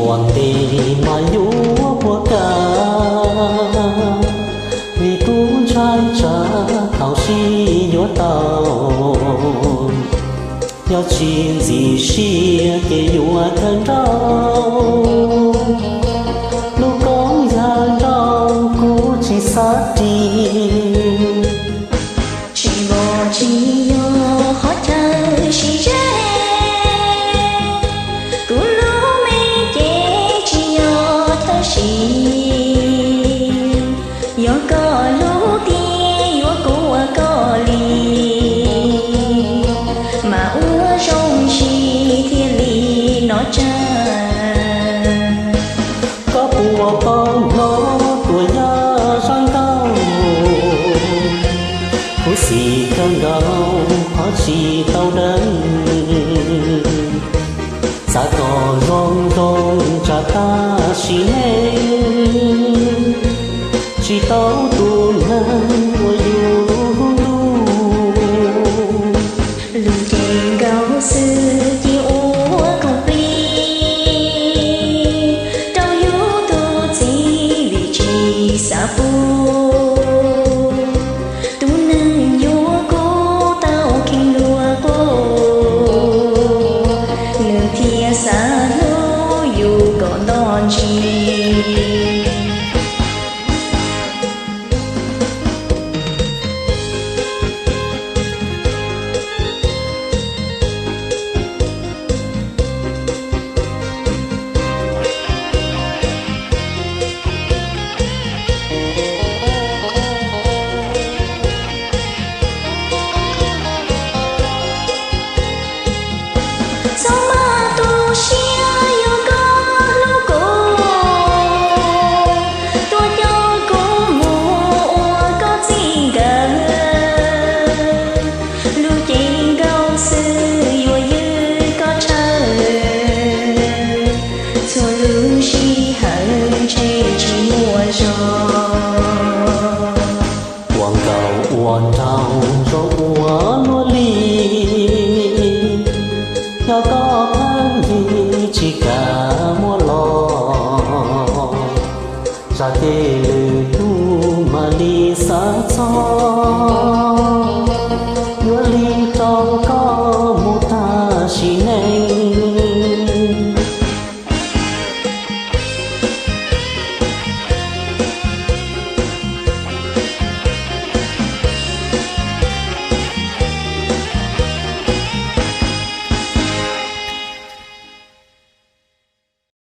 Ua ntej mas yuav puas kam, vim kuv ntshai tsam thaum sib yuav tau, yog tsis ntxim siab ces yuav kawg nrauj. Lub koob yawg nrauj kuv tsis xav ris, tsis vog tsis yog qhov chaw sib ze, kuv lub me cev tsis yog chaw sim. Yog koj lub tiag yuav kuv ua koj li, mas ua zoo siab thiaj li nov tsa. Koj puas paub hlob tuam yaj zaj nkauj, khuv xim kawg nkaus qhov tsis tau dawb. Xav kom zoo zoo tsam tab sis nej tsis tau tus neeg uas yus hlub. Lub cev nkaus xwb cia ua koom plig rau yus tus txiv vim tsis xav pub tus neeg yuav kuv tau kheej luag quas, nws thiaj xav hlub yus kom nto ntsis. Txhob maj tu siab yog koj hlub kuv, tuaj coj kuv mus ua koj txij nkawm. Lub cev nkaus xwb yuav ywj koj tshawj, txhua lub sij hawm ntshe tsis muaj zog. Ua nkauj ua nraug zoo ua luaj li, yog koj pheej yig tsis kam muab los, zaj kev lwm hnub mam li xav txog.